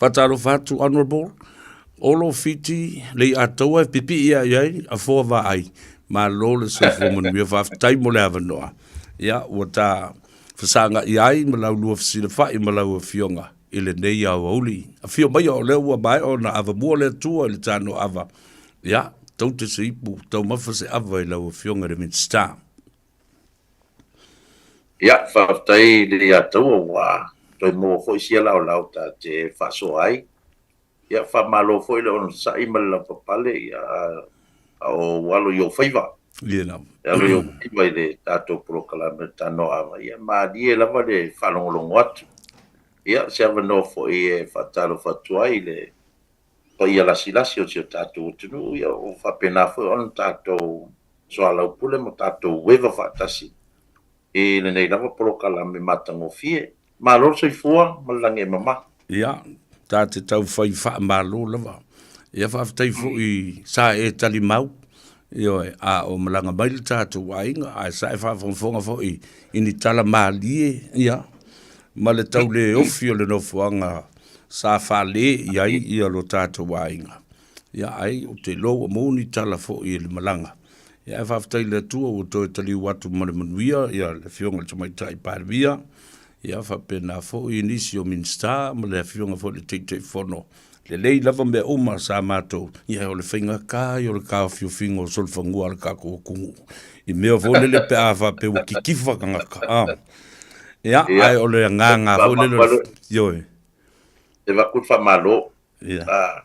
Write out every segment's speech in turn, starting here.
Faatalofa atu Honourable Olo Fiti Leiataua e pipii ia i ai Afoa Vaai. Malo le soifua manuia, faafetai mo le avanoa. Ia, ua ta fesagai ai ma lau lua fesilafai ma lau afioga i lenei aoauli. Afio maia o lea ua maea ona avamua le Atua i le tanoava. Ia, tou te se ipu, taumafa se ava i lau afioga i le Minisita. Ia, faafetai i le Ataua ua toe maua foi sia laolao ta te faasoa ai. Ia, faamalo foi le onosai ma le lavapapale, ia, a o alo i ou faiva. Ia lava. E alo i ou faiva i le tatou polokalame o le Tanoa Ava. Ia, malie lava le faalogologo atu. Ia, se avanoa foi e faatalofa atu ai i le paia lasilasi o si o tatou atunuu, ia ua faapena foi ona tatou soalaupule ma tatou ueva faatasi i lenei lava polokalame matagofie. Malo le soifua ma le lagi e mama. Ia, ta te tau fai faamalo lava. Ia faafetai foi sa e talimau, ioe, a o malaga mai le tatou aiga, ae sa e faafogafoga foi i ni tala malie, ia, ma le tau le ofi o le nofoaga sa fale i ai ia lo tatou aiga. Ia, ai, ou te iloa ua maua ni tala foi i le malaga. Ia, ae faafetai i le Atua ua toe taliu atu ma le manuia ia le Afioga i le Tamaitai Palemia, ia faapena foi nisi o Minisita ma le Afioga foi i le Taitaifono. Lelei lava mea uma sa matou, ia o le faigata ia o le taofiofiga o solofanua a le tatou atunuu i mea foi lele pe a faapea ua kitifa tagata. Ah. Ia, ae o le agaga foi lele, ioe. E avatu le faamalo. Ia. Ah,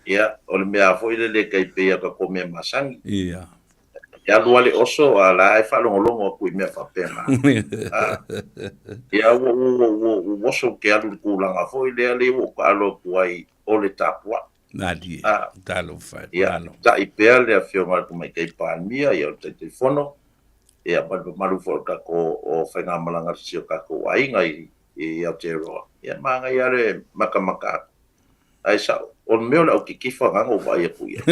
ia, o le mea foi lele e tai pei o tatou mea masani. Ia. E alu lava le oso, a o la e faalogologo atu i mea faapena. Ah, ia, ua, ua, ua, ua oso ou te alu i le tulaga foi lea, lea ua ou taalo atu ai o le tapuai. Malie, ah, talofa e, ia, malo. Tai pea le Afioga i le Tamaitai Palemia, ia, o le Taitaifono, ia, ma le mamalu foi o le tatou, o faigamalaga a si o tatou aiga i, i Aotearoa, ia manaia lava le matamata atu. Ae sao, o le mea o le au kitifa na ou vaai atu i ai.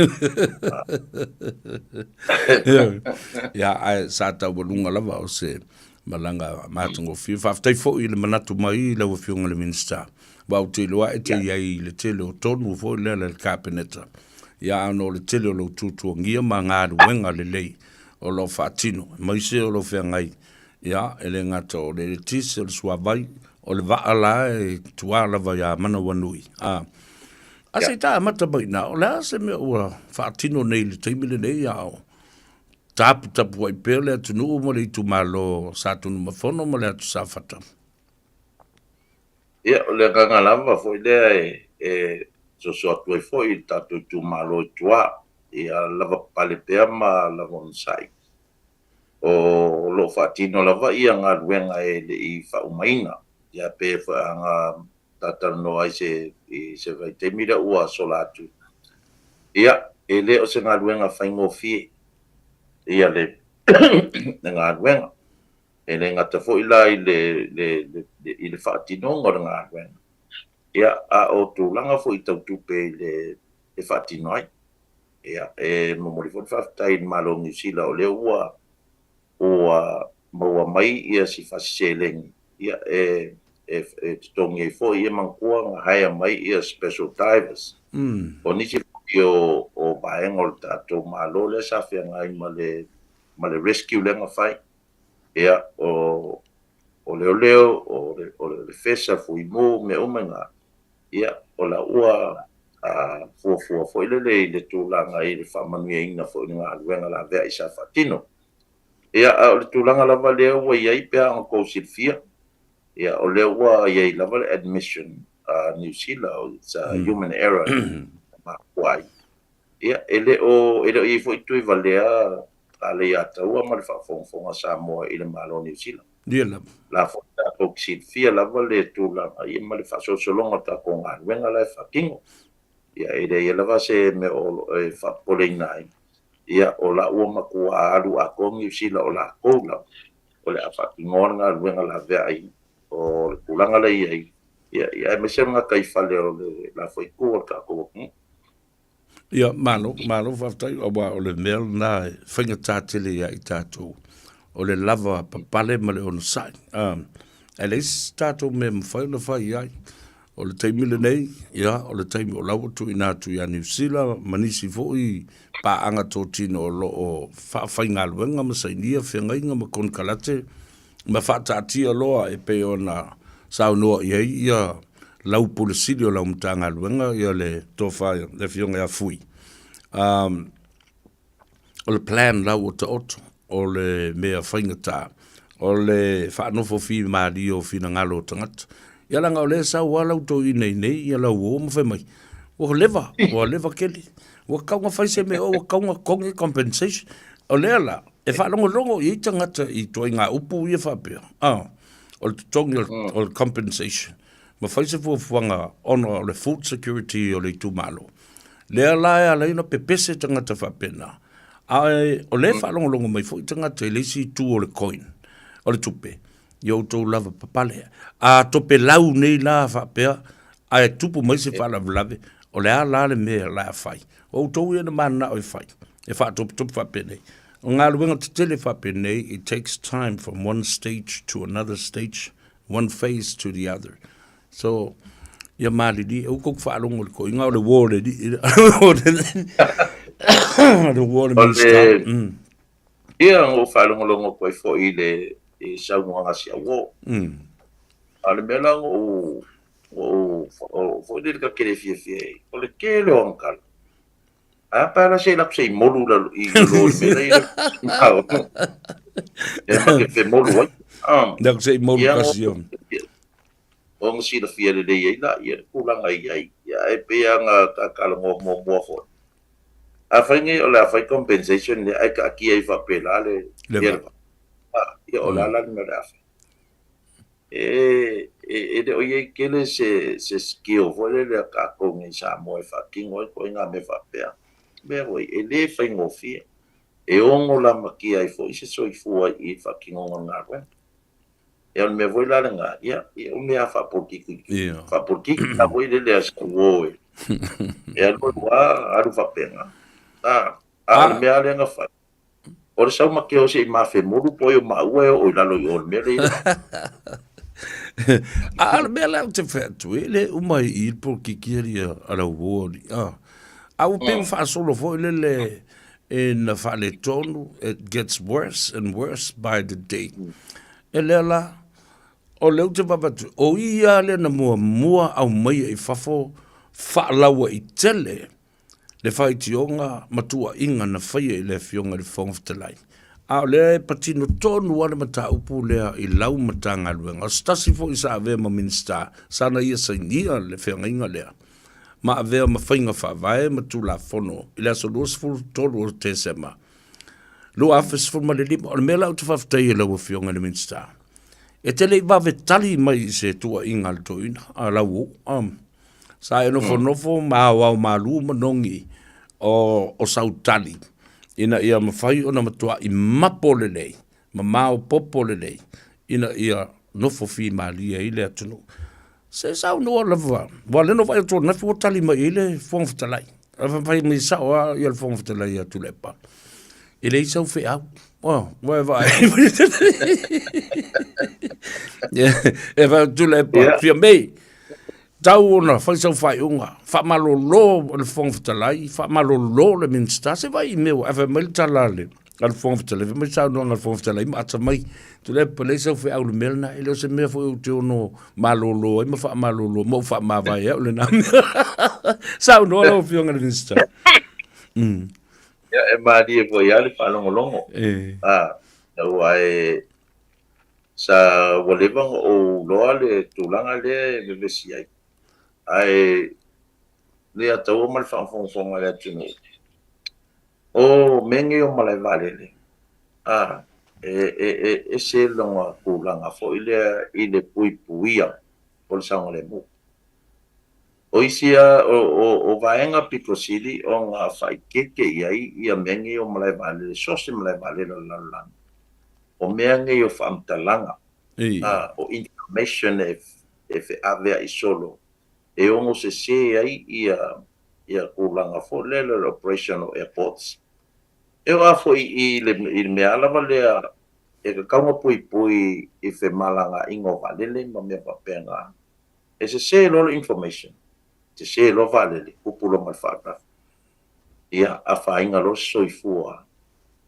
Ia, ae sa taualuga lava o se malaga matagofie. Faafetai foi i le manatu mai i lau Afioga i le Minisita. Aua ou te iloa e te i ai i le tele o tonu foi lea le Kapeneta. Ia, a ona o le tele o lou tuatuagia ma galuega lelei o lo o faatino, aemaise o lo o feagai Ia, e le gata o le eletise, o le suavai, o le vaa la e tua lava ia Manawanui. A, a se i ta amata mai i ina, o le a se mea ua faatino nei i le taimi lenei a o taputapuai pea le atunuu ma le itumalo o Satunumafono ma le atu Safata? Ia, o le agaga lava foi lea e soso atu ai foi i le tatou itumalo i tua, ia lavapapale pea ma lava onosai. O lo o faatino lava ia galuega e le i faaumaina, ia pe foi ana talatalanoa ai se i se vaitaimi lea ua sola atu. Ia, e le o se galuega faigofie ia le le galuega. E le gata foi la i le le i le faatinoga o le galuega, ia, a o tulaga foi tau tupe i le e faatino ai. Ia, e momoli foi le faafetai i le Malo o Niu Sila o lea ua ua maua mai ia si fasi seleni ia e e e totogi ai foi ia manatua na hire mai ia special divers. O nisi foi o o vaega o le tatou Malo lea sa feagai ma le ma le rescue lea na fai. Ia, o o leoleo, o le o le fesa, fuimu, mea uma na, Ia, o la ua fuafua foi lele i le tulaga i le faamanuiaina foi o le galuega laveai sa faatino. Ia, a o le tulaga lava lea ua i ai pe a ona tou silafia, ia, o lea ua i ai lava le admission a Niu Sila, it's a human error na mafua ai. Ia, e le o, e le o i ai foi Tuivalea a Leiataua ma le faafogafoga a Samoa i le Malo o Niu Sila. Ia lava. La foi tatou te silafia lava le tulaga ia ma le faasolosologa o tatou galuega la e faatino. Ia e leai lava se mea o e faapopoleina ai, ia o la ua matua alu atoa Niu Sila o latou lava o le a faatinoa le galuega laveai o le tulaga la e i ai, ia aemaise o le gataifale o le la foi itu o le tatou atunuu. Ia, malo, malo faafetai, aua o le mea lena e faigata tele ia i tatou, o le lava papale ma le onosai. Ae leai se tatou mea e mafai ona fai i ai. O le taimi lenei, ia, o le taimi o la ua tuuina atu ia Niu Sila ma nisi foi paaga totino o lo o faafaigaluega ma sainia feagaiga ma konekarate ma faataatia loa e pei ona saunoa i ai ia lau Pule Sili o lau Matagaluega, ia le Tofa le Afioga ia Fui. O le plan la ua taoto, o le mea faigata, o le faanofo fimalie o finagalo o tagata. Ia leaga o lea e sau lava lau toeaina i inei ia lau uo ma fai mai, ua leva, ua leva tele, ua tatau ona fai se mea ua tatau ona totogi compensation. O lea la, e faalogologo i ai tagata i ituaiga upu ia faapea, o le totogi o le compensation, ma fai se fuafuaga ona o le food security o le itumalo. Lea la e ala ai ona pepese tagata faapena. Ae o lea e faalogologo mai foi tagata i le isi itu o le coin, o le tupe, ia outou lava papale. A topelau nei la faapea, ae tupu mai se faalavelave, o le a la le mea o le a fai? O outou ia na mananao e fai, e faatopetope faapenei. O galuega tetele faapenei, it takes time from one stage to another stage, one phase to the other. So, ia malilie, aua tou te faalogo i le toeaina o le uo o le alii, o le uo o le Minisita. Ia, na ou faalogologo atu ai foi i le saunoaga a si au uo. A o le mea la na ou, ou foi lele ta te le fiafia ai, o le tele o ana tala. Ae a pe a la se i alu atu se i molu i lalo i lalo i le mea la e i ai. E ma te femolu ai. Alu atu se i molu kasi o. Ona silafia lelei ai lea le tulaga e i ai. Ia, ae pei lava ona ta talanoa muamua foi, afai nei o le a fai compensation lea ae taatia ai faapela le va, ia o le a la le mea o le a fai? E le o i ai tele se skill foi lele a tatou nei i Samoa e faatino ai ituaiga mea faapea. Mea foi, e le faigofie. E ono lamatia ai foi se soifua i le faatinoga o le galuega. Ia o le mea foi la lena, ia, ia o mea faapolokiki. Ia. Faapolokiki la foi lele a si uo e. E alu alu lava, alu faapena. A, a o le mea lava lea na fai, o le sau makeo se i mafemolu po o ai o maua e oo i lalo i o i le mea lea i lalo. A o le mea la ou te fai atu, e le uma i i le polokiki a lau uo alii. A ua pei ua faasolo foi lele ina faaletonu, it gets worse and worse by the day. E lea la, o lea ou te vaavaai atu, o ia lea na muamua aumaia i fafo faalauaitele le faitioga ma tuuaiga na faia i le Afioga i le Fofoga Fetalai. A o lea e patino tonu lava le mataupu lea i lau Matagaluega. O se tasi foi sa avea ma Minisita, sa na ia sainia le feagaiga lea. ma avea ma faiga faavae ma Tulafono i le aso 23 o Tesema 2015. O le mea la ou te faafetai ai lau Afioga i le Minisita, e te le i vave tali mai i se tuuaiga a le toeaina, a lau uo. Sa e nofonofo ma aoao malu manogi o sau tali ina ia mafai ona matuai mapo lelei ma maopoopo lelei ina ia nofo fimalie ai le atunuu. Se saunoa lava, aua o lea na ou vaai atu ananafi ua tali mai i ai le Fofoga Fetalai. Ae fai mai sao lava le Fofoga Fetalai ia Tuilaepa, e leai sau feau. Ua e vaai. E fai atu Tuilaepa, Fiame, tau ona fai sau faaiuga, faamalolo le Fofoga Fetalai, faamalolo le Minisita, se vaai i mea ua, ae fai mai le tala a le a le Fofoga Fetalai, fai mai saunoaga a le Fofoga Fetalai ma ata mai, Tuilaepa, leai sau feau i le mea lena, e le o se mea foi ou te ono malolo ai ma faamalolo ma ou faamavae ai au lena mea. Saunoa lau Afioga i le Minisita. Ia, e malie foi lava le faalogologo. Aua e sa ua leva ona ou iloa le tulaga lea e vevesi ai. Ae le ataua ma le faafogafoga a le atunuu, o mea nei o malae vaalele, e ese lona tulaga foi lea i le puipuia o le saogalemu. O isi lava, o vaega pito sili ona faaeteete i ai ia mea nei o malae vaalele, so o se malae vaalele o le lalolagi, o mea nei o faamatalaga, o information e feaveai solo e ono sese ai ia tulaga foi lea o le operation o airports. E oo lava foi i le mea lava lea e tatau ona puipui i femalagaaiga o vaalele ma mea faapena. E sese loa le information, sese loa vaalele, tupu loa ma le faalavelave. Ia, afaina loa se soifua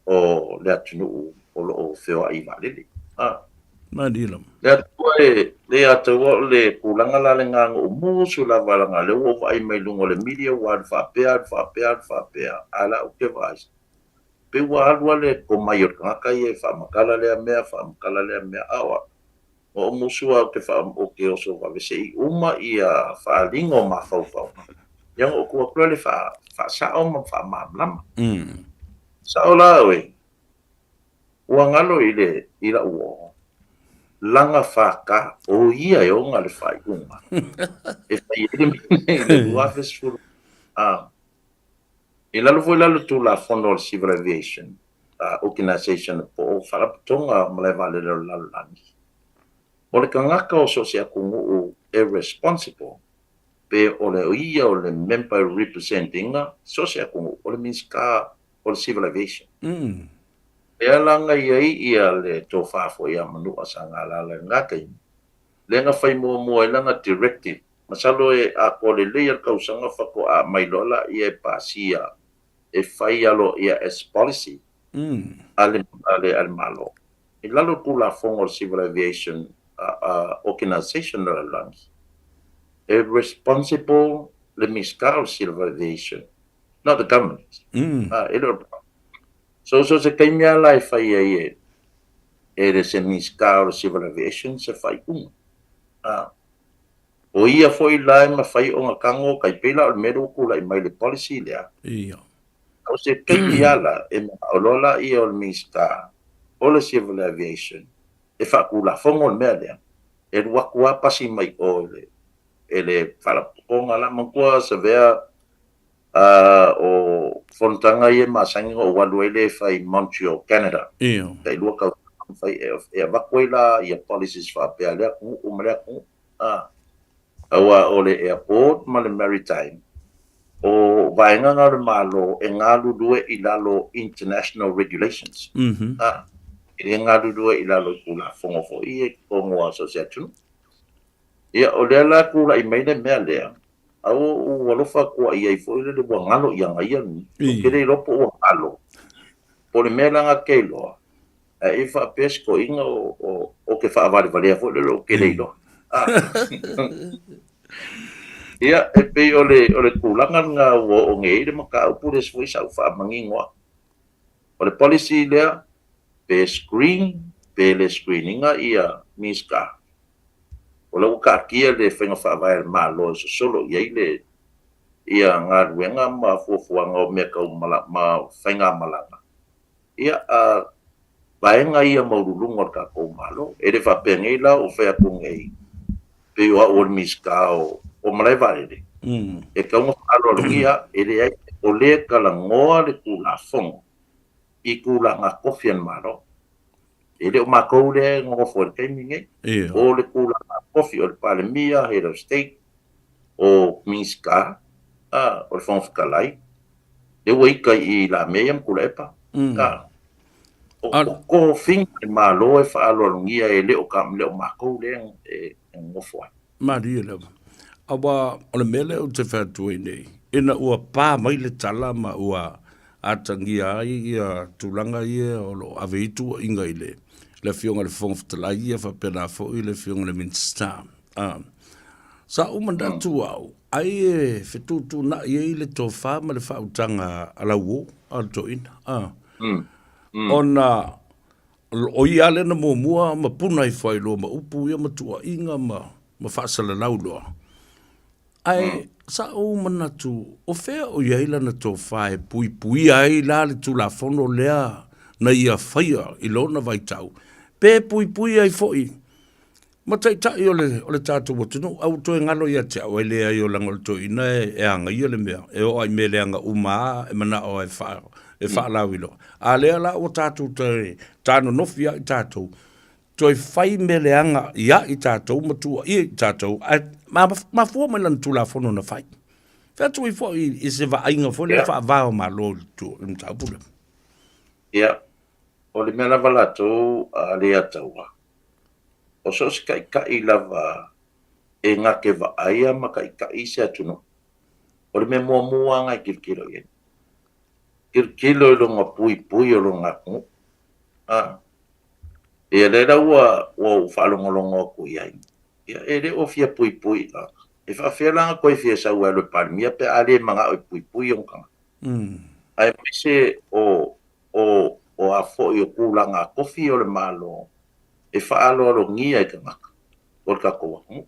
o le atunuu o lo o feoai i vaalele. A. Malie lava. Le Atua e, le ia taua o le tulaga la lena na ou musu lava leaga lea ua ou vaai mai luga o le media ua alu faapea, alu faapea, alu faapea, a o la ou te vaai, pei ua alu lava le tomai o le tagata ia e faamatala lea mea, faamatala lea mea, a o au, na ou musu lava ou te faa, ou te oso vave se i uma ia faaaliga o mafaufauga, ia ona ou tu atu lea e faasao ma faamalamalama. Sao la oe, ua galo i le i la'u uo, laga FK, o ia e ona le faaiuga e fai ai le mea nei i le 2010. A, i lalo foi la o le Tulafono o le Civil Aviation Organization po o Faalapotopotoga Malae Vaalele o le Lalolagi, o le tagata o so o se atunuu e responsible pe o le ia o le member e represent ina so o se atunuu, o le Minisita o le Civil Aviation. Lea la na i ai ia le tofa foi ia Manua sa galala i lena taimi, lea na fai muamua ai lana directive, masalo e atoa lelei lava le tausaga faatoa aumai loa laia e pasia e fai aloaia as policy a le a le Malo. I lalo o le Tulafono o le Civil Aviation Organization o le lalolagi, e responsible le Minisita o le Civil Aviation, not the government. E le o le So, so se taimi lava la e fai ai e e le se Minisita o le Civil Aviation se faaiuga. O ia foi la e mafai ona tago tai pei la o le mea lea ua tulai mai i le policy lea. O se taimi lava la e manao loa laia o le Minisita o le Civil Aviation e faatulafono le mea lea, e alu atu lava pasi mai o i le e le Faalapotopotoga la. Manatua Savea o fonotaga ia e masani ona ou alu ai lea e fai i Montreal, Canada. Tai lua tausaga na fai e avatu ai la ia policies faapea a lea atunuu ma lea atunuu. Aua o le airport ma le maritime, o vaega na o le Malo e galulue i lalo o international regulations. E le galulue i lalo i Tulafono foi ia i totonu o so o se atunuu. Ia, o lea la e tulai mai le mea lea, a ua ou alofa atu i ai foi lele ua galo ia ia, ou te le iloa po ua galo, po o le mea la na te iloa, ae e faapea si toeaina o te faavalevalea foi lele ou te le iloa. Ia, e pei o le, o le tulaga lena ua oo nei i ai le mataupu lea foi sa ou faamanino atu. O le policy lea, pe screen, pe le screen ina ia Minisita, o la ua taatia le faiga faavae a le Malo e sosolo i ai le ia galuega ma fuafuaga o mea tau ma faigamalaga, ia a vaega ia maualuluga o le tatou Malo. E le faapea nei la o fai atu nei pei o au o le Minisita o Malae Vaalele, e tatau ona faaaloalogia, e leai, o lea e talanoa le Tulafono i tulaga tofi a le Malo. E le o matou lea e nonofo i le taimi lenei. O le tulaga tofi o le Palemia, Head of State, o Minisita, o le Fofoga Fetalai, lea ua ita i i Lamea ia ma Tuilaepa. O tofiga a le Malo e faaaloalogia e le o matou lea e nonofo ai. Malie lava. Aua o le mea lea ou te fai atu ai nei, ina ua pa mai le tala ma ua atagia ai ia tulaga ia o lo o ave ai tuuaiga i le le Afioga i le Fofoga Fetalai ia faapena foi le Afioga i le Minisita. Sa ou manatu au, ai e fetuutuunai ai le tofa ma le faautaga a lauo, a le toeaina. Ona O ia lava lea na muamua ma puna ifo ai loa ma upu ia ma tuuaiga ma, ma faasalalau loa. Ae sa ou manatu, o fea o i ai lana tofa e puipuia ai la le Tulafono lea na ia faia i lona vaitau, pe puipui ai foi ma taitai o le, o le tatou atunuu. A ua toe galo ia te au, e leai o leaga o le toeaina e, e agaia le mea, e oo lava i mea leaga uma lava e manao e, faa, e faalauiloa. A lea la ua tatou toe tanonofi lava i tatou, toe fai mea leaga ia i tatou ma tuuaia i tatou, ae mafua mai lana Tulafono na fai. Fai atu ai foi i se vaaiga foi lea faava o Malo i le mataupu lea. Ia, o le mea lava latou a Leiataua, o so o se taitai lava e gake vaaia ma taʻitaʻi se atunuu, o le mea muamua aga e tilotilo i ai, tilotilo i lona puipui o lona atunuu. A ia lea la ua ou faalogologo atu i ai, ia e le o fia puipui e faafefea la ona toe fia sau e alu e Palemia pe a le manao e puipui ona tagata. Aemaise o a foi o tulaga tofi o le Malo e faaaloalogia i tagata o le tatou atunuu.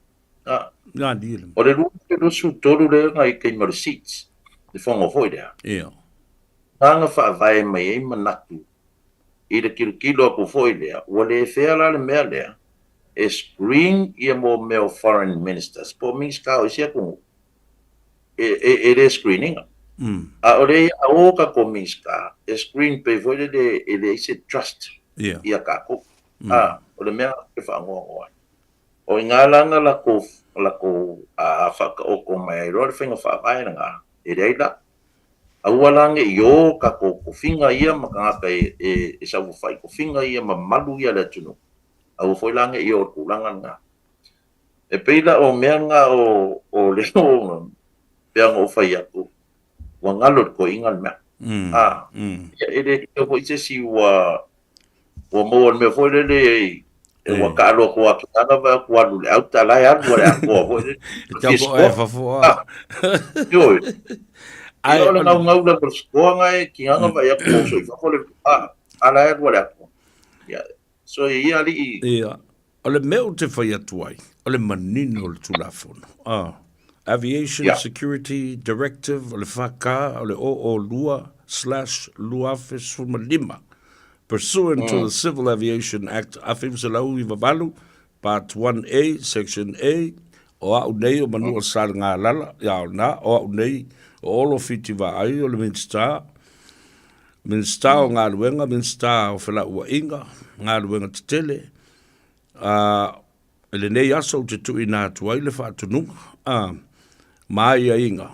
O le 2023 lea na i taimi o le SIDS, le fono foi lea. Na faavae mai ai manatu i le tilotilo atu foi lea, ua le fea la le mea lea, e screen ia mo mea o foreign ministers, po o Minisita o isi atunuu, e le screen ina. A o le ia o tatou Minisita, e screen pe foi lele e leai se trust ia tatou. O le mea e faanoanoa ai. O i ngā langa lakou whakaoko mai ai roa le whainga whaavae nga e leai la. Aua la nge i o tatou tofiga ia ma tagata e saofafai tofiga ia ma malu ia le atunuu. Aua foi la nge i o le tulaga lena. E pei la o mea nga o le o pea ona ou fai atu, ua galo le toeaina le mea. Ia e le tino foi se isi ua maua le mea foi lele e ua taalo atu a kinaga vai atu alu le auta la e alu a le atoa foi lele. E tau po e fafo a. Ioe. Ia o le gaugau lava o le sikoa nga e kinaga vai atu o so i fafo le a la e alu a le atoa. Ia, so e ia alii. Ia, o le mea ou te fai atu ai, o le manino o le Tulafono. Aviation Security Directive o le FK o le 002/2015 pursuant to the Civil Aviation Act 1998 Part 1A Section A, o au nei o Manua Salegalala, ia o na, o au nei o Olo Fiti Vaai o le Minisita, Minisita o Galuega, Minisita o Felauaiga, Galuega Tetele, i lenei aso ou te tuuina atu ai le faatonuga ma aiaiga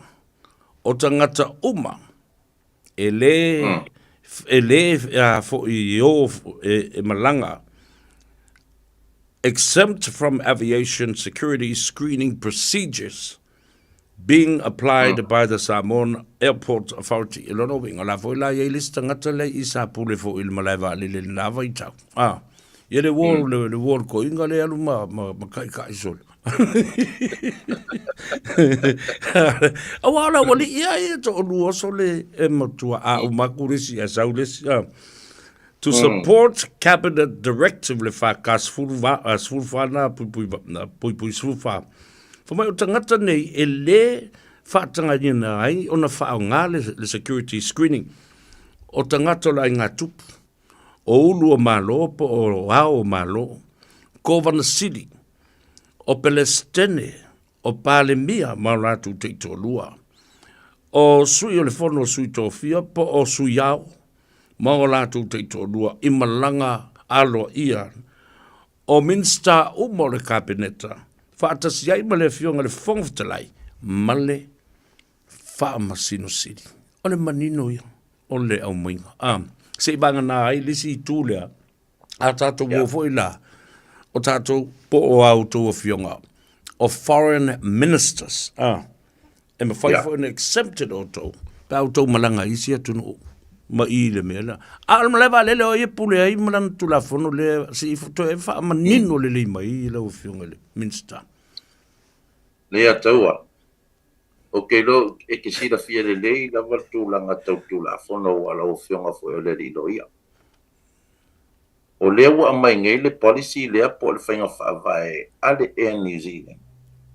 o tagata uma e le e le foi o e malaga exempt from aviation security screening procedures being applied by the Samoan Airport Authority. E lona uiga, o la foi la i ai le isi tagata lea i sa pule foi i le malae vaalele i lena vaitau. Ia le uo, le uo o le toeaina lea e alu ma kaʻikaʻi solo. Aua o le aualii lava ia e toalua sole e matua a uma atu le isi ae sau le isi. To support Cabinet Directive le FK 14 na puipui, puipui 14. Fai mai o tagata nei e lē faatagaina ai ona faaaoga le security screening o tagata o le aiga tupu, o ulu o Malo po o ao o Malo, Kovana Sili, o Pelesitene, o Palemia ma o latou taitoalua, o Sui o le Fono o Sui Tofia po o Sui Ao ma o latou taitoalua i malaga aloaia o Minisita uma o le Kapeneta, faatasi ai ma le Afioga i le Fofoga Fetalai ma le Faamasino Sili. O le manino ia o le aumaiga. Se i vagana ai le isi itu lea, a tatou o foi la, o tatou po o a outou afioga, o foreign ministers, e mafai foi ona exempted outou pe a outou malaga i isi atunuu ma i le mea lea. A o le malae vaalele o ai e pule ai ma lana Tulafono lea, se i toe faamanino lelei mai lau Afioga i le Minisita. Lea taua, ou te iloa e te silafia lelei lava le tulaga tau Tulafono aua lau Afioga foi o le alii loia. O lea ua aumai nei le policy lea po o le faiga faavae a le Air New Zealand,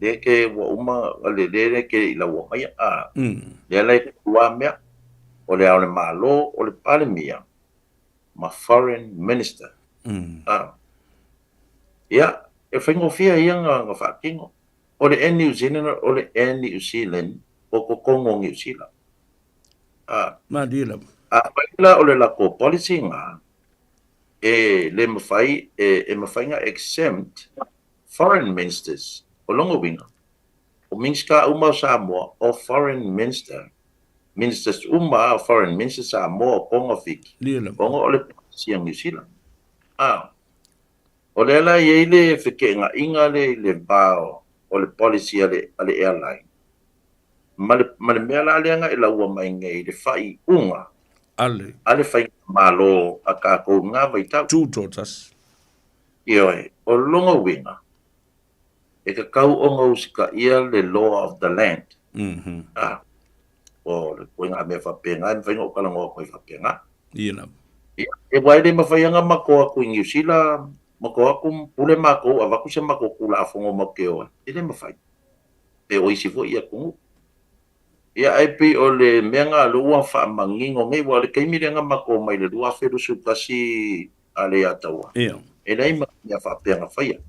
lea ke ua uma le lea ke i laua maia a lea la e tua mea o le Ao o le Malo, o le Palemia ma Foreign Minister. Ia, e faigofie ia na faatino. O le Air New Zealand, o le Air New Zealand o totonu o Niu Sila. Malie lava. Afai la o le latou policy na, e le mafai, e mafai na exempt foreign ministers. O lona uiga, o Minisita uma o Samoa, o foreign minister, ministers uma o foreign ministers Samoa, o Tonga, Fiti, ona o le policy a Niu Sila. O lea la e i ai le feteenaiga lea i le va o le policy a le, a le airline, ma le, ma le mea la lea na e laua mai nei i le faaiuga a le, a le faigamalo a tatou i lena vaitau. Tutoatasi. Ioe, o lona uiga, e tatau ona usitaia le law of the land. A, o le ituaiga mea faapena e mafai ona ou talanoa atu ai faapena. Ia lava. Ia, aua e le mafai lava ona matou atu i Niu Sila, matou atu pule matou avatu se matou Tulafono matou te o ai. E le mafai. Pe o isi foi atunuu. Ia, ae pei o le mea lena o lea ua faamanino nei, aua o le taimi lea na matou omai i le 2021 a le Ataua, e leai ma mea faapea na faia.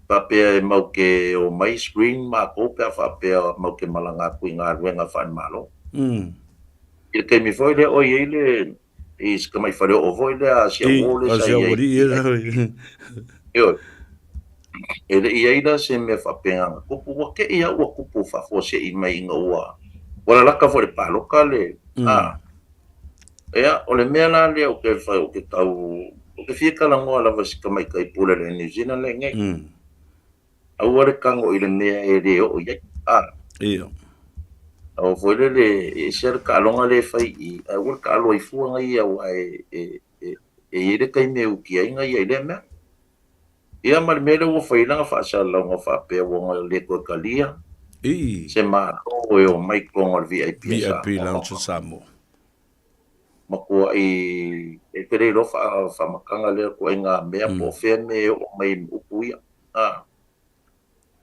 Faapea e mau te omai screen matou pe a faapea mau te malaga atu i galuega faale-Malo. I le taimi foi lea o i ai le i si tamai faleoo foi lea a si au lea sa i ai. Ioe. E le i ai la se mea faapena na tupu, ua te i lava ua tupu faafuasei mai ina ua ua lalata foi i le palota le, a. Ia, o le mea la lea ou te fai, ou te tau, ou te fia talanoa lava i si tamaitai pule o le New Zealand lea nei. Aua le tago i le mea e le oo i ai. A. Ia. Aua foi lele, e ese lava le taaloga lea e fai i i, ae aua le taalo ai fua ia aua e, e, e, e i ai le taimi e uti ai ia i lea mea. Ia ma le mea lea ua fai ai lana faasalalauga faapea ua le toe talia Ii. se Malo e omai i totonu o le VIP a VIP Samoa. Lounge a Samoa. Matuai e te le iloa faamatanga lea ituaiga mea po o fea mea e oo mai ai ma upu ia. A.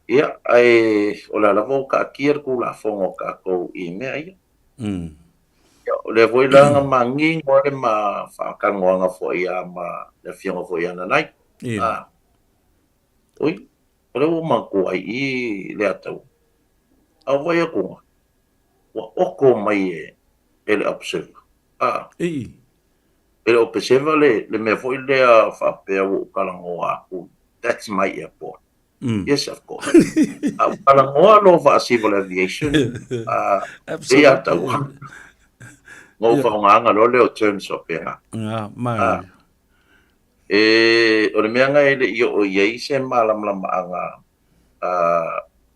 Ia, ae o lea lava ua taatia le Tulafono a tatou i mea ia. Ia, o lea foi la na manino ai le ma faatalanoaga foi ia ma le Afioga foi ia Nanai. Ia. A. Ui, o lea ua manatua ai i i le Ataua. A o vaai atu, ua oko mai e, e le Observer. A. Ii. E le Observer le, le mea foi lea faapea ua ou talanoa atu, that's my airport. Yes, of course. A ua talanoa loa vaa Civil Aviation, a, e ia Ataua. Na ou faaaogaina loa lea o terms faapena. Ah, manaia. E, o le mea lena e le i oo i ai se malamalamaaga a,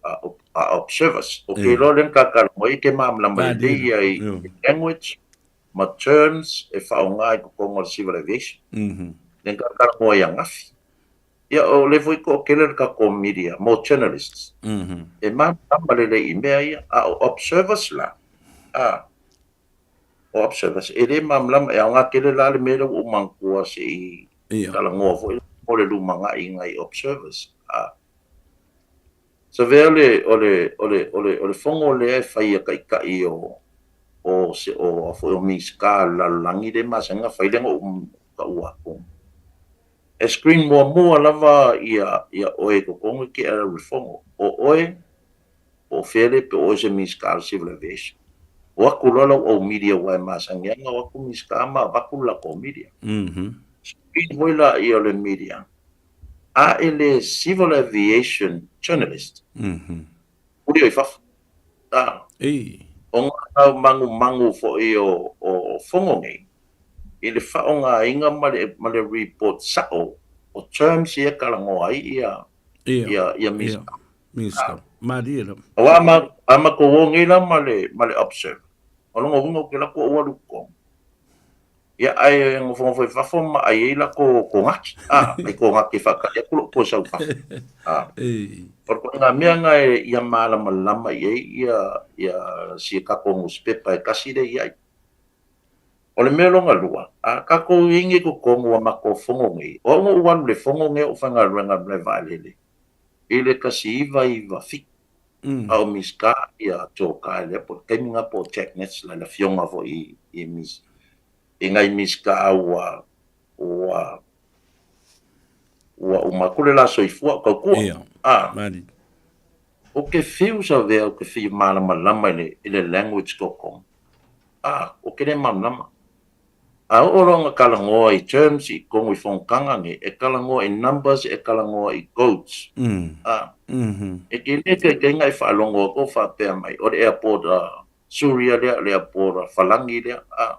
a, a observers. O ke iloa lea na talanoa ai, e te malamalama lelei ai i language ma terms e faaaoga i totonu o le Civil Aviation. Lea na talanoa ai ananafi. Ia, o lea foi toatele le tatou media mo journalists. E malamalama lelei i mea ia. A o observers la, a, o observers, e le malamalama. E aoga tele la le mea lea ua ou manatua se i talanoa foi mo le lumanai i nai observers. A. Savea le, o le, o le, o le, o le fono lea e fai e taitai o, o se, o, a foi o Minisita o le lalolagi lea e masani ona fai lea na ou taua atu. E screen muamua lava ia, ia oe i totonu i ke ala o le fono. O oe, po o fea lea pe o oe se Minisita o le Civil Aviation. O atu loa lau au media aua e masani lava ona o atu Minisita ma avatu le latou media. Screen foi laia o le media a e le Civil Aviation Journalist. Uli i fafo. A. Ei. O ngā magumagu foi o, o fono nei, i le faaaogaina ma le, ma le report sao o terms ia talanoa ai ia, Ia. ia, ia Minisita. Minisita. Malie lava. Aua a ma, a matou o nei la ma le, ma le observer. O lona uiga ou te alu atu ou alu i totonu. Ia, ae nofonofo i fafo ma ai ai latou konati. A, ai konati e faatali atu lou toe sau i fafo. A. Ei. O le ituaiga mea lena e ia malamalama i ai ia, ia si a tatou nusipepa e tasi lea i ai. O le mea lona lua, a tatou i ai nei i totonu o matou fono nei, o au na ou alu i le fono nei a ou faigaluega i le malae vaalele i le 1997, a o Minisita ia Joe Kai lea po o le taimi lena po o Jack Netzler le afioga foi i, i, i nai Minisita ua, ua, ua uma atu le la soifua o tautua. Ia. A. Malie. Ou te fiu Savea, ou te fia malamalama i le, i le language totonu. A, ou te le malamalama. A oo loa ona talanoa i terms i totonu i fonotaga nei, e talanoa i numbers, e talanoa i codes. A, e te le taitaiga e faalogo atu o faapea mai, o le airport a Suria lea, o le airport a Falagi lea. A,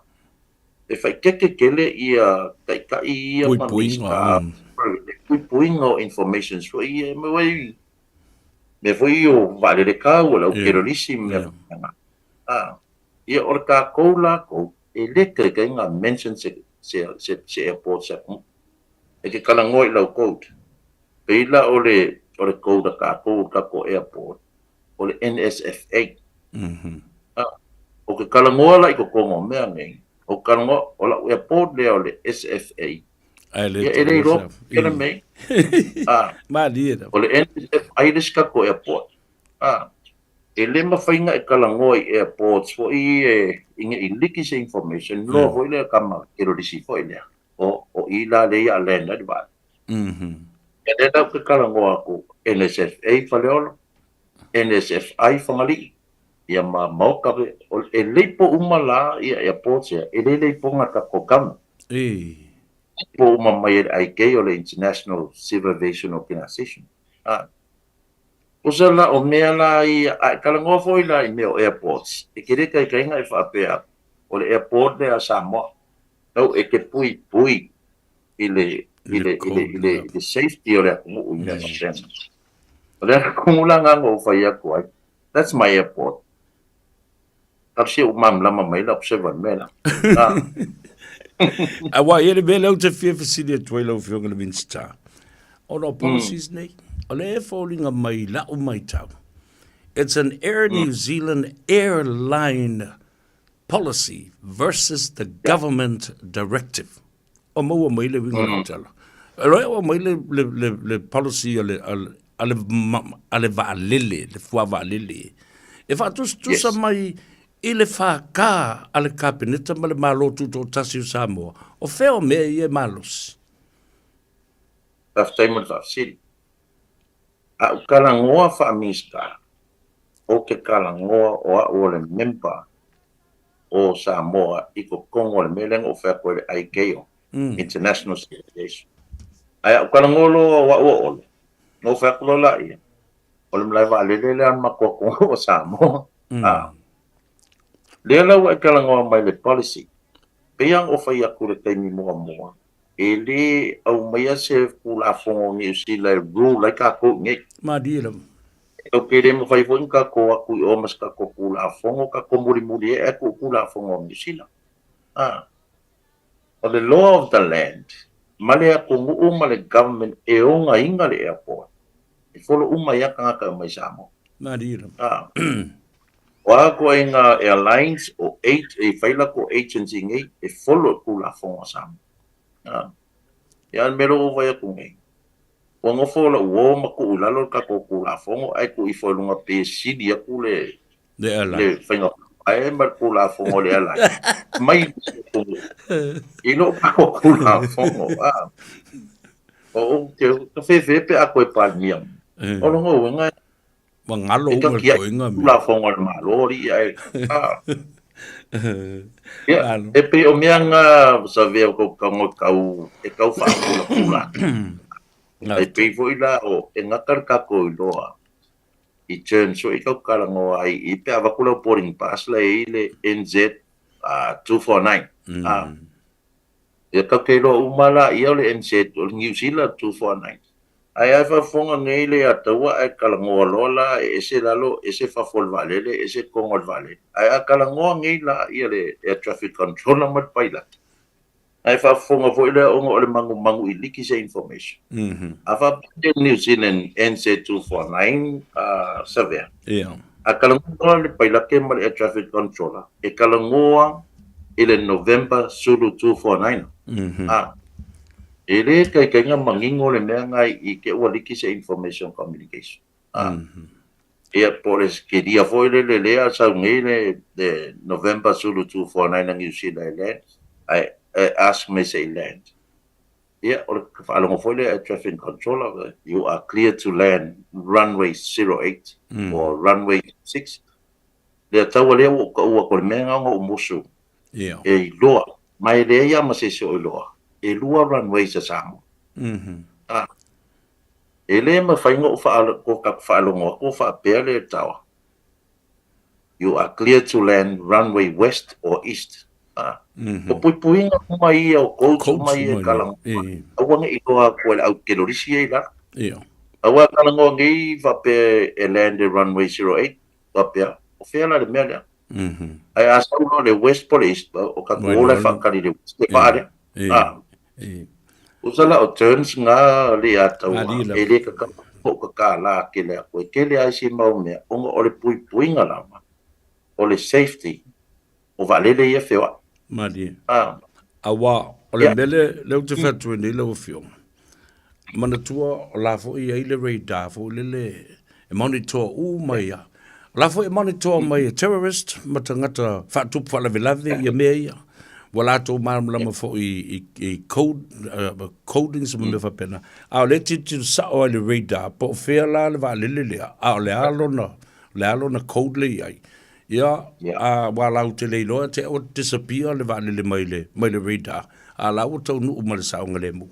e faaeteete tele ia taitai ia ma Puipuiga. Minisita, le puipuiga o informations foi ia e maua ai. Mea foi ia o vaalele kau, o le au kerorisi ma mea faapena. Ia o le tatou la code, e le taitai ona mention se se airport se atunuu. E te talanoa i lau code. Pei la o le o le code a tatou o le tatou airport, o le NSFA. Ou te talanoa la i totonu o mea nei, ou te talanoa, o lau airport lea o le SFA, Ae le Ia, e le iloa pe le mea. Ah, Malie lava. O le NSFI le isi tatou airport. Ah, e le mafai ona e talanoa i airports foi e ina i liki se information, loa foi lea tama kerorisi foi lea. O i la lea ia land ai le vaalele. Ia lea la ou te talanoa atu NSFA Faleolo, NSFI Fagalii, ia ma Maota, e leipo uma la ia airports ia, e le leipoga e le tatou government. Leipo uma mai e le ICAO, le International Civil Aviation Organization. Tusa la o mea la ia, a e talanoa foi la i mea o airports, e te le taitaiga e faapea o le airport lea a Samoa, tau e te puipui i le i le i le i le i le safety o le atunuu i mea faapena. O le ala tumu la lena na ou fai atu ai, that's my airport. Talosia ua malamalama mai lau observer i le mea lea. Aua e i ai le mea lea ou te fia fesili atu ai lau Afioga i le Minisita, ona o policies nei, o lea e foliga mai i lau matau, it's an Air New Zealand airline policy versus the government directive. O maua mai le uiga o le tala. E loa ua mai le, le, le, le policy a le, a le, a le, a le vaalele, le fua vaalele, e faatusatusa mai i le FK a le Kapeneta ma le Malo Tutoatasi o Samoa, o fea o mea ia e malosi? Faafetai mo le faafesili. A ou talanoa faa-Minisita, ou te talanoa o au o le member o Samoa i totonu o le mea lea na ou fai atu ai le ICAO, International Civil Aviation. Ae a ou talanoa loa o au o Olo, na ou fai atu loa laia, o le malae vaalele lea a le matou atunuu o Samoa. Lea la ua e talanoa mai i le policy, pei lava ona ou fai atu i le taimi muamua, e le aumaia se Tulafono o Niu Sila e rule ai tatou i inei. Malie lava. Ou te le mafai foi ona tatou o atu i o ma se tatou Tulafono, tatou mulimuli atu i Tulafono o Niu Sila. O le law of the land, ma le atunuu ma le government e ogaina le airport, e follow uma ai lava tagata e omai i Samoa. Malie lava. O a ituaiga airlines o e fai latou agency nei e follow i Tulafono a Samoa. Ia, a o le mea lea ua ou vaai atu nei, ua nofo lau uo ma tuu i lalo le tatou Tulafono ae tuu ifo i luga pei e sili atu le le faiga faavae ma le Tulafono a le airline mai i lo tatou Tulafono. Ou te fefe pe a toe Palemia. O lona uiga Ua galo e uma le tiai toega mea. Tulafono a le Malo alii ae Ia, e pei o mea na savea o kou tago tau e tau faapulapula atu. E pei foi la o e gata le tatou iloa i terms foi tau talanoa ai i pe a avatu lau boarding pass la e i ai le NZ 249. Ia tatou te iloa uma la ia o le NZ o le New Zealand 249. Ae a e faafofoga nei le Ataua ae talanoa loa la e ese lalo ese fafo o le vaalele ese totonu o le vaalele. Ae a talanoa nei la ia le air traffic controller ma le pailate, ae faafofoga foi lea ona o le manumanu i liki se information. A faapea le New Zealand NZ249 surveyor, a talanoa loa le pailate ma le air traffic controller, e talanoa i le November Zulu 249. E le taitaiga manino le mea na i te ua liki se information communication. Ia po o le kelia foi lele lea sau nei le November Zulu 249 a New Zealand e land, ae ask mai se i land. Ia o le faalogo foi lea air traffic controller, you are clear to land runway 08 or runway 6. Lea taua lea ua ou taua atu o le mea lena ona ou musu e iloa, ma e leai lava ma se isi o iloa, e lua runways a Samoa. E le mafai ona ou faalogo atu o faapea le tower, you are clear to land runway west or east. O puipuiga uma ia o codes uma ia e talanoa, aua ne i iloa atu e le au telorisi ia i lalo. Aua talanoa nei faapea e land e runway 08, faapea, o fea la le mea lea? Ae a sau loa le west po o le east, o tatou o la e faatali i le west, le vaa lea. Tusa la o turns na le ataua, e le tatau ona ou tatala tele atu, e tele lava isi mau mea, ona o le puipuiga lava, o le safety o vaalele ia feoai. Malie. Aua o le mea lea ou te fai atu ai nei lau Afioga, manatua o la foi e i ai le radar foi lele e monitor uma ia. O la foi e monitor mai e terrorist ma tagata faatupu faalavelave ia mea ia. Ua latou malamalama foi i code, codings ma mea faapena. A o lea e tilotilo sao lava i le radar po o fea la le vaalele lea, a o le a lona, le a lona code lea e i ai. Ia, a ua latou te le iloa te ua disappear le vaalele mai le, mai le radar, a la ua taunuu ma le saogalemu.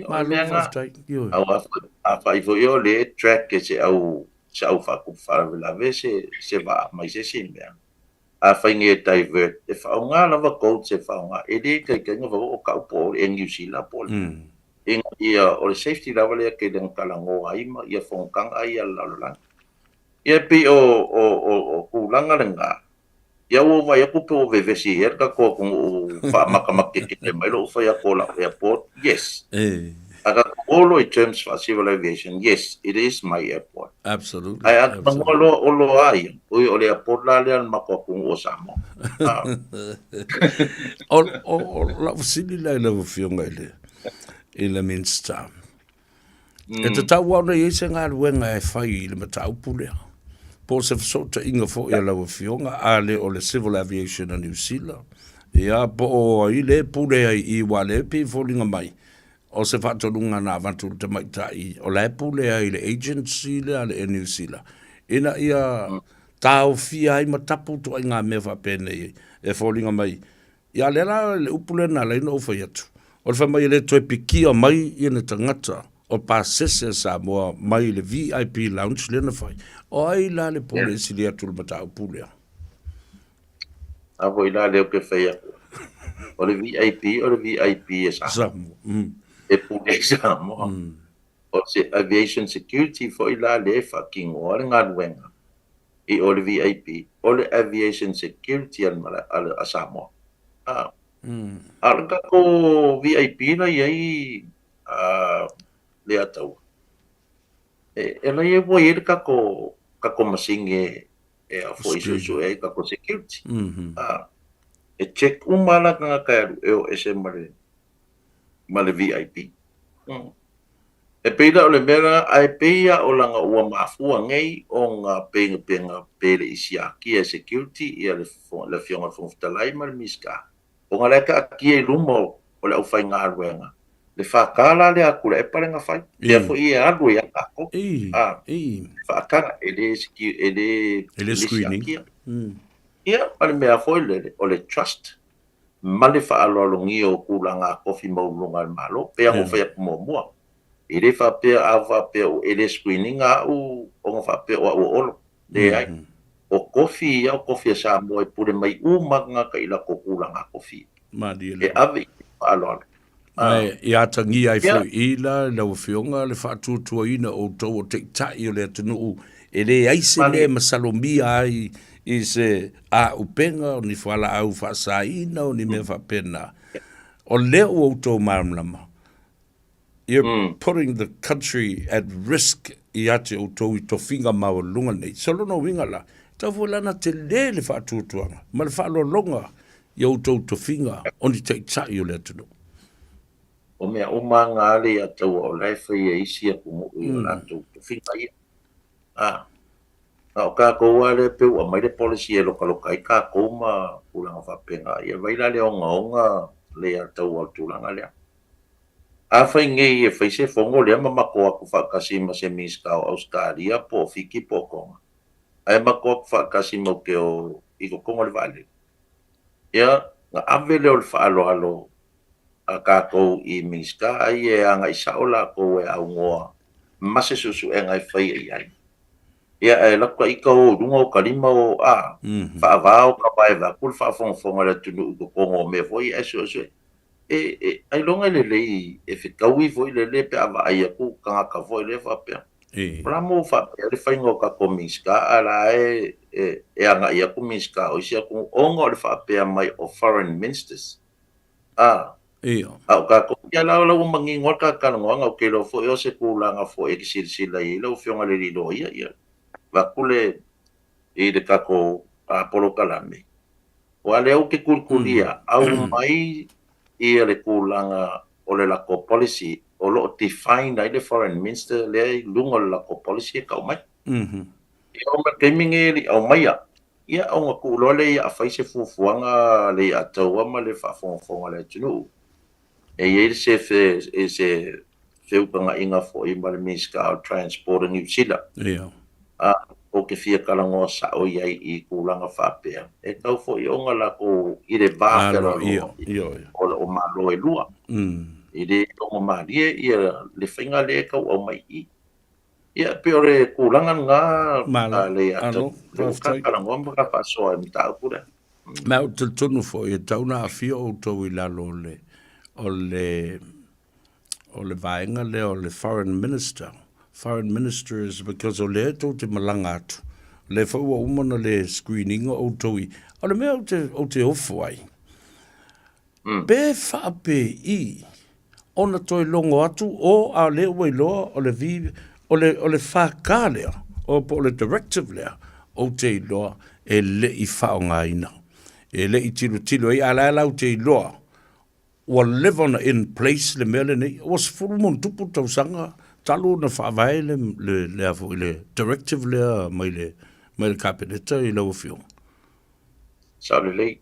Malo faafetai. Ioe. Aua afai foi o lea e track e se au se au faatupu faalavelave se se vaa mai se isi mea, afai nei e divert, e faaaoga lava codes e faaaoga, e le taitaiga fai o tau po o le Air New Zealand po o le ina ia o le safety lava lea tele na talanoa ai ma ia fonotaga ia a le lalolagi. Ia e pei o tulaga lena, ia ua ou vaai atu pe ua vevesi ea le tatou atunuu faamatamakekeke mai lou fai atu o lau airport, yes. A tatou o loa i terms faa-civil aviation, yes, it is my airport. Absolutely. Ae a talanoa loa o loa a ia, oi o le airport la lea a le matou atunuu o Samoa. O lau fesili la i lau Afioga i le Minisita, E tatau lava ona i ai se galuega e fai i le mataupu lea, po o se fesootaiga foi a lau Afioga, a le o le Civil Aviation a Niu Sila, ia, po o ai lea e pule ai i i, aua o lea e pei e foliga mai, o se faatonuga na avatu i le tamaitai, o la e pule ai i le agency lea a le Air New Zealand, ina ia taofia ai ma tapu ituaiga mea faapenei e foliga mai Ia, lea la le upu lea na ala ai ona ou fai atu, o le fai mai e le toe pikia mai ni tagata o pasese a Samoa mai le VIP Lounge lea na fai. O ai la le pule e sili atu i le mataupu lea? A foi la lea ou te fai atu, o le VIP o le VIP e Samoa. E pule i Samoa. O se aviation security foi la lea e faatinoa le galuega i o le VIP, o le aviation security a Samoa. A o le tatou VIP la i ai Leiataua, e la i ua i ai le tatou masini e suesue ai tatou security. E check uma lava tagata e alu e o ese ma le VIP. E pei la o le mea lena, ae pei lava o laga ua mafua nei ona pei pe le i siakia e security ia le Afioga i le Fofoga Fetalai ma le Minisita, ona la e taatia i luma o le aufaigaluega le FK la lea a Tuilaepa lea na fai, lea foi e alu ai lava tatou, faataga, e le siakia. Ia, ma le mea foi lele, o le trust ma le faaaloalogia o tulaga tofi maualuluga a le Malo, pei lava ona ou fai atu muamua, e le faapea a faapea e le screen ina au ona faapea o au o Olo. Leai. O tofi ia o tofi a Samoa e pule mai uma tagata i latou tulaga tofi. E ave i le faaaloalo. Ae i atagia ai foi i la lau Afioga le faatuatuaina o outou o taitai o le atunuu e leai se mea e masalomia ai i se auupega o ni fualaau faasaina o ni mea faapena. O lea ua outou malamalama, you're putting the country at risk ia te outou i tofiga maualuluga nei. So lona uiga la, e tatau foi la ona tele le faatuatuaga ma le faaaloaloga i outou tofiga o ni taitai o le atunuu. O mea uma lava na le ataua o la e fai e isi atunuu i o latou tofiga ia. A o tatou lava lea pei ua aumai le policy e lokaloka ai tatou ma tulaga faapena, ia vaai la le ogaoga le ataua o le tulaga lea. Afai nei e fai se fono lea ma matou atu faatasi ma se Minisita o Ausetalia po o Fiti po o Tonga, ae matou atu faatasi matou te o i totonu o le vaalele, ia, ona ave lea o le faaaloalo a tatou i Minisita ai e agai sao latou e aunoa ma se suesuega e faia i ai. Ia, ae alu atu ta ita o i luga o ta lima o a, faava o ta vae vaeatu le faafogafoga a le atunuu i totonu o mea foi ia e suesue. E, e, ailoga e lelei e fetaui foi lele pe a vaai atu tagata foi lea faapea. O le a mo faapea le faiga o tatou Minisita a la e, e, e agai atu Minisita o isi atunuu ona o le faapea mai o foreign ministers. A, a o tatou, ia la, la ua manino lava le ta talanoaga, ou te iloa foi o se tulaga foi e te silasila i ai lau Afioga i le alii loia, ia, vaeatu le, i le tatou polokalame. Aua lea ou te tulitulia, aumai ia le tulaga o le latou policy o lo o define ai le Foreign Minster lea i luga o le latou policy e tau mai. Ia oo mai i le taimi lenei e le i aumaia, ia ona tuu loa lea ia fai se fuafuaga le ia taua ma le faafogafoga a le atunuu. E i ai se se feutagaiga foi ma le Minisita o Transport o Niu Sila. A, ou te fia talanoa sao i ai i tulaga faapea, e tatau foi ona latou i le va fealoaloai o Malo e lua. E le logomalie ia le faiga lea e tau aumai i i. Ia, e pei o le tulaga lena a le ua talanoa ma faasoa i le mataupu lea. Ma ou te talitonu foi e tatau ona aafia outou i lalo o le o le o le vaega lea o le foreign minister. Foreign minister is because o lea tou te malaga atu, o lea foi ua uma ona le screen ina outou i, o le mea ou te, ou te ofo ai, pe faapei ona toe logo atu o a o lea ua iloa o le V, o le, o le FK lea, o po o le directive lea, ou te iloa e le i faaaogaina. E le i tilotilo ai, a o la e latou te iloa ua leva ona in place le mea lenei, ua 10+ tausaga talu ona faavae le, le, le, a foi, le directive lea mai le, mai le Kapeneta i lau Afioga. Sao lelei.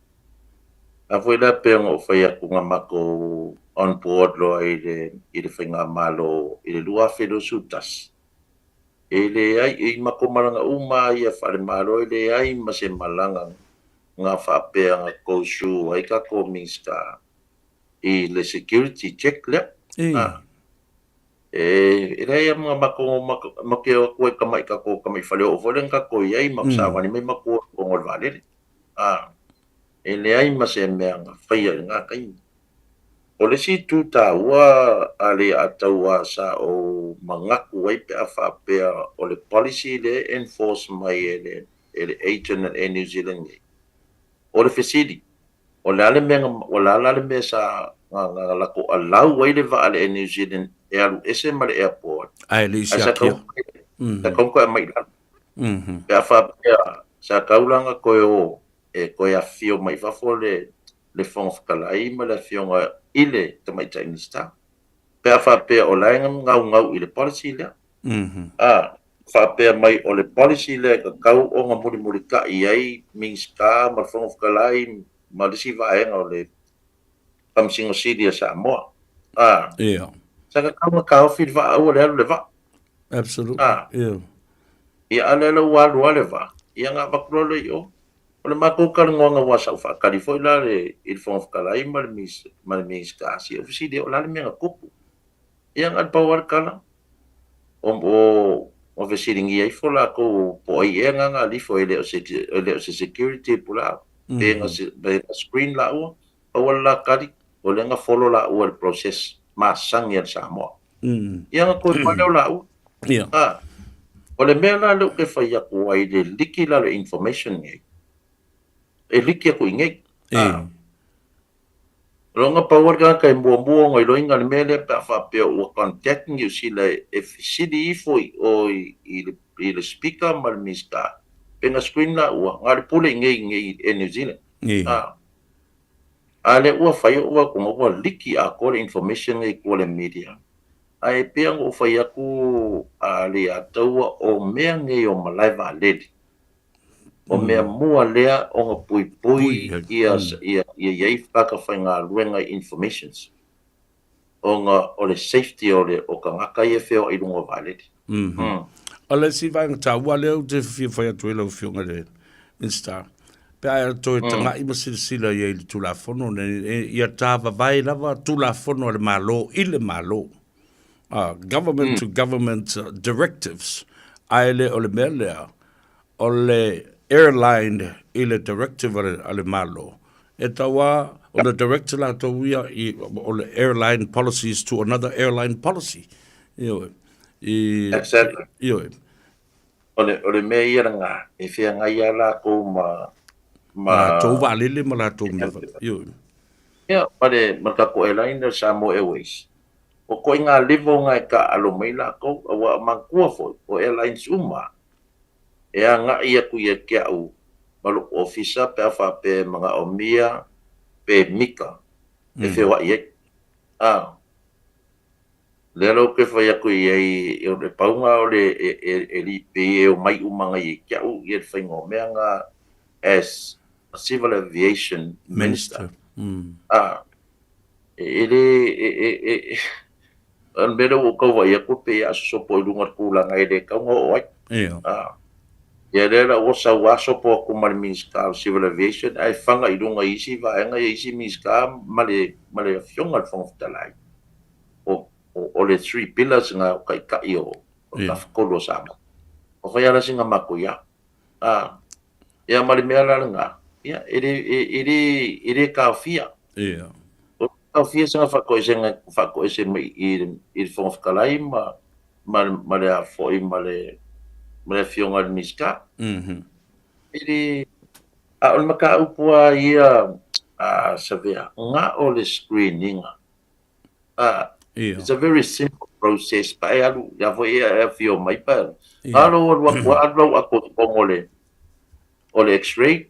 A foi la pei ona ou fai atu na matou on board loa i le i le faigamalo i le 2021, e leai, i matou malaga uma lava ia faale-Malo e leai ma se malaga na faapea na go through ai tatou Minisita i le security check lea. E leai lava ma matou matou te o atu ai tamai tatou tamai faleoo foi lea na tatou i ai ma savali mai matou i totonu o le vaalele. E leai ma se mea na faia i lena taimi. O le isi itu taua a le Ataua sa ou manatu ai pe a faapea o le policy lea e enforce mai e le e le agent a le Air New Zealand nei. O le fesili, o le a le mea, o le a la le mea sa na latou allow ai le vaa a le Air New Zealand e alu ese ma le airport ae le i siakia? Sa tatau ona toe aumai i lalo. Pe a faapea sa tatau la ona toe o e toe afifio mai fafo le le Fofoga Fetalai ma le Afioga i le Tamaitai Minisita. Pe a faapea o la e gaugau i le policy lea. A faapea mai o le policy lea e tatau ona mulimulitai ai Minisita ma le Fofoga Fetalai ma le isi vaega o le Faamasino Sili a Samoa. A, sa tatau ona taofi le vaa, aua le alu le vaa. Absolutely. A, ia, a lea la ua alu lava le vaa, ia ona avatu loa lea i o. O le matou talanoaga aua sa ou faatali foi la i le Fofoga Fetalai ma le Minisita, se i ou fesili ai o le a le mea na tupu. Ia na o le pau lava le tala, o fesiligia ifo latou po o ai ea na na alifo e le o se e le o se security po o le a, pe na screen laua, pau lava le la tali, o lea na follow laua i le process masani a le Samoa. Ia na toe pale o laua. A, o le mea la lea ou te fai atu ai i le liki la o le information nei, e liki atu i inei. A, Loga pau lava le tagata e muamua ona iloaina le mea lea pe a faapea ua contact Niu Sila e fesili ifo i o i le Speaker ma le Minisita pe na screen laua, na o le pule i nei i Air New Zealand. A, a lea ua fai ou atuga ua liki atoa le information nei i tua le media. Ae pei ona ou fai atu a le ia taua o mea nei o malae vaalele. O mea mua lea ona puipui ia ia i ai tagata faigaluega i informations ona o le safety o le o tagata ia e feoai i luga o vaalele. O le isi vaega taua lea ou te fia fai atu ai lau Afioga i le Minisita, pe a e toe tagai ma silasila i ai i le Tulafono lenei, ia tavavae lava Tulafono a le Malo i le Malo, government to government directives, ae le o le mea lea o le airline i le directive a le Malo, e tau lava O le director latou ia i, o le airline policies to another airline policy. Ioe. I, Exactly. Ioe. O le, o le mea ia lena, e feagai lava latou ma, ma... Latou vaalele ma latou mea. Ioe. Ia, ma le, ma le tatou airline lea o le Samoa Airways, o ituaiga level na e taaalo mai latou, aua manatua foi, o airlines uma e agai atu ia te au ma lou ofisa pe a faapea e manaomia pe mita e feoai ai. A, lea la ou te fai atu i ai, o le pauga o le e lipei e omai uma nei ia te au ia le faiga o mea na as a Civil Aviation Minister. A, e le, e, o le mea lea ua ou tau vaai atu pei a sosopo i luga o le tulaga e le tatau ona oo ai. Ia. A, ia lea la ua sau lava sopo atu ma le Minisita o Civil Aviation ae faga i luga i isi vaega ia isi Minisita ma le, ma le Afioga i le Fofoga Fetalai. O, o, o le three pillars na o taitai o, o le Tafatolu o Samoa. Ua fai lava la sina matou ia. A, ia ma le mea la lena, ia, e le, e, e le, e le taofia. Ia. O taofia sina faatoesega, faatoese mai i, i le Fofoga Fetalai ma, ma, ma le a foi ma le, ma le Afioga i le Minisita. E le, a o le mataupu lava ia, a Savea, na o le screen ina. A, Ia. it's a very simple process pa e alu, ia foi e afio mai pa. Ia. Alo alu atu, alu lau ato i totonu o le, o le x-ray,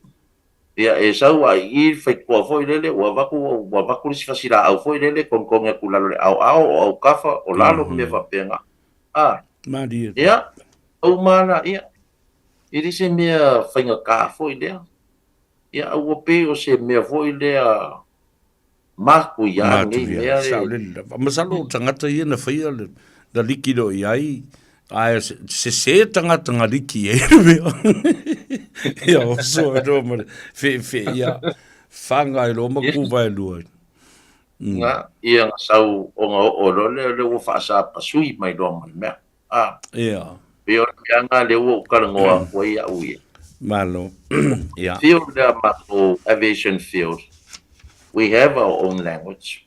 ia e sau a i i le faitotoa foi lele, ua avatu, ua avatu le isi fasilaau foi lele, togitogi atu i lalo i le aoao, o autafa, o lalo ma mea faapena. A, Malie. ia, uma la, ia, e le se mea faigata foi lea. Ia, a ua pei o se mea foi lea matuia lenei Matuia, mea e. saolele lava. Masalo o tagata ia na faia le, na liki loa i ai, ae sese tagata na liki i ai le mea. Ia, oso ai loa ma le feefee ia, faga ai loa ma kuva e lua. Na, ia na sau ona oo loa lea, lea ua faasapasui mai loa ma le mea. A, Ia. pei o le mea lena lea ua ou talanoa atu ai au ia. Malo. Ia. Field lea matou aviation field, we have our own language.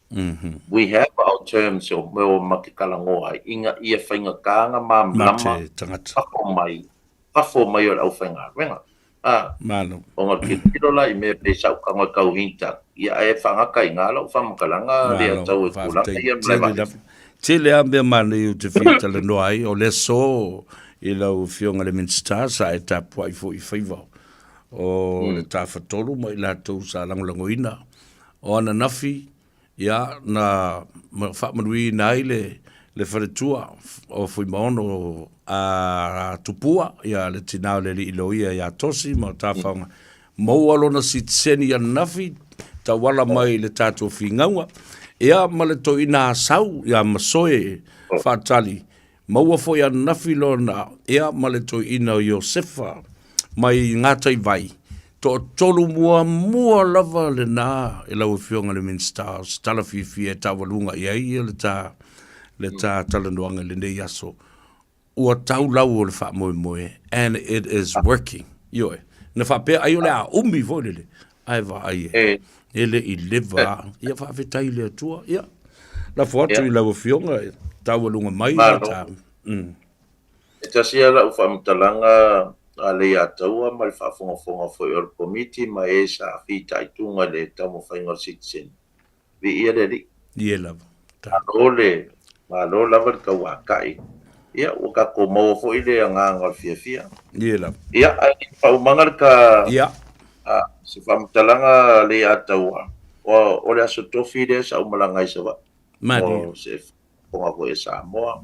We have our terms o mea o ma te talanoa ai ina ia faigata ona Ma malamalama te tagata. fafo mai, fafo mai o le aufaigaluega. A, Malo. ona o le tilotilo la i mea pei sa ou tago e tau hint atu, ia ae faagata i ina lau faamatalaga lea Malo, tau e tulaga faafetai ia ma le tele vaalele. lava. Tele lava mea manaia ou te fia talanoa ai, o le aso i lau Afioga i le Minisita sa e tapuai foi i faiva o le Tafatolu ma i latou sa lagolagoina. O ananafi, ia, na faamanuiina ai le le faletua o Fuimaono a Tupua, ia le tina o le alii loia ia Tosi ma Tafaoga, maua lona sitiseni ananafi, tauala mai i le tatou figauga, ia ma le toeaina Asau ia Masoe Faatali, Maua foi ananafi lona ea ma le toeaina o Iosefa mai Gataivai, toatolu muamua lava lena e lau Afioga i le Minisita o se tala fiafia e taualuga i ai ia le ta, le ta talanoaga i lenei aso. Ua tau lau o le faamoemoe and it is working. Ioe. Na faapea ai o le a umi foi lele, ae vaai e, e le i leva lava. Ia faafetai i le Atua. Ia. Lafo atu i lau Afioga e taualuga mai le Malo. ta. E tasi lava lau faamatalaga a Leiataua ma le faafogafoga foi o le Komiti ma e sa fitaituga i le taumafaiga o le sitiseni. Viia le Alii. Ie lava. Ta. Malo le, malo lava le tauatai. Ia, ua tatou maua foi le agaga o le fiafia. Ie lava. Ia, ae faaumaga le ta, Ia. a, se faamatalaga a Leiataua, o, o le Aso Tofi lea sa ou malaga ai i Savaii. Malie. O se fofoga foi a Samoa.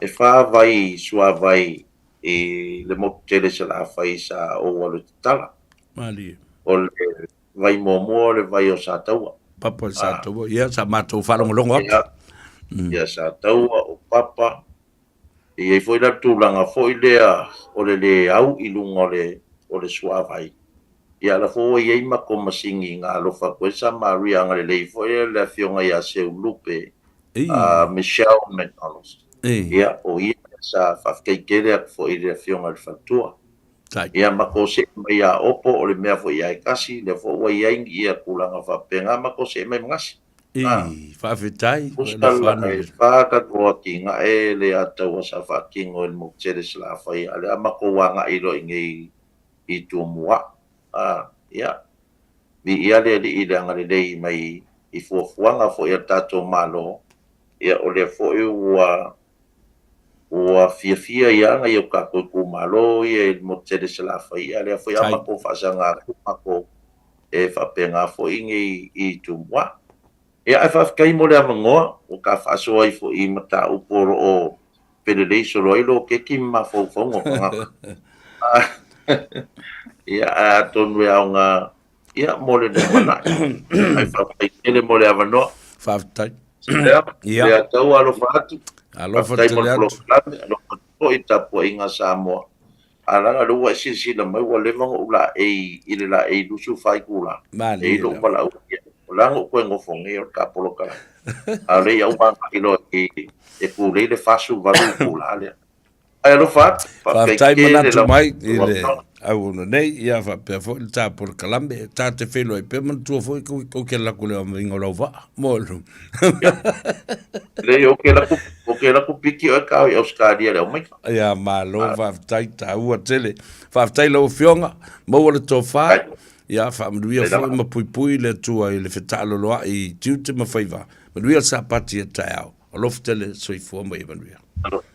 E fa vai suavai i le motu tele i Salafai sa ou alu e tatala. Malie. O le vai muamua o le vai o Sataua. Papa o Sataua, ia sa matou faalogologo atu. Ia, ia Sataua, o Papa. E i ai foi la le tulaga foi lea o le le au i luga o le, o le suavai. Ia la foi ua i ai matou masini na alofa atu ai sa Maria agalelei foi lea le afioga ia Seu Lupe, Michelle McDonald. Ia, o ia sa faafetai tele atu foi i le afioga i le faletua. Ia matou see mai ia Opo, o le mea foi ia e tasi, lea foi ua i ai ia tulaga faapena, matou see mai ma gasi. Ii, faafetai. Tusa la e fa tatou atinae le ataua sa faatino e le motu tele Salafai, a o lea matou agai loa i inei i Tumua. Ia, viia le Alii i le agalelei mai i fuafuaga foi a le tatou Malo, ia o lea foi ua ua fiafia ia nai o tatou itumalo ia i le motu tele Salafai, a o lea foi a matou faasaga atu matou e faapena foi i i Tumua. Ia, ae faafetai mo le avanoa ua ta faasoa ai foi i mataupu o lo o felelei solo ai loketi ma mafaufauga o tagata. Ia, ae atonu e aoga ia mo le lumanai. Ae faafetai tele mo le avanoa. Faafetai. Ia, le Atua alofa atu. Alofa Faafetai mo tele le atu. polokalame, alofa atu foi i le tapuaiga a Samoa. A leaga o lea ua e silasila mai ua leva ona ou laei i le laei 24 itula. E i Malie lou lava. valaau, o le a na ou toe nofo nei o le ta polokalame. A o lea ia uma agai loa i e tulei le 48 itula lea. Ae alofa atu, faafetai Faafetai tele manatu lava mai i i lou le avanoa. auauna nei, ia faapea foi le ta polokalame, ta te feiloai pea manatua foi kou te alu atu i le aumaiga o lau vaa. Mo le. Ia. Lelei, ou te alu atu, ou te alu atu piki oe ta o i Ausetalia i le aumaika. Ia, malo, faafetai, taua tele. Faafetai lau Afioga, maua le tofa, ia faamanuia foi ma puipui le Atua i le fetaaloloai i tiute ma faiva. Manuia le Sapati a taeao. Alofa tele, soifua ma ia manuia. Alofa.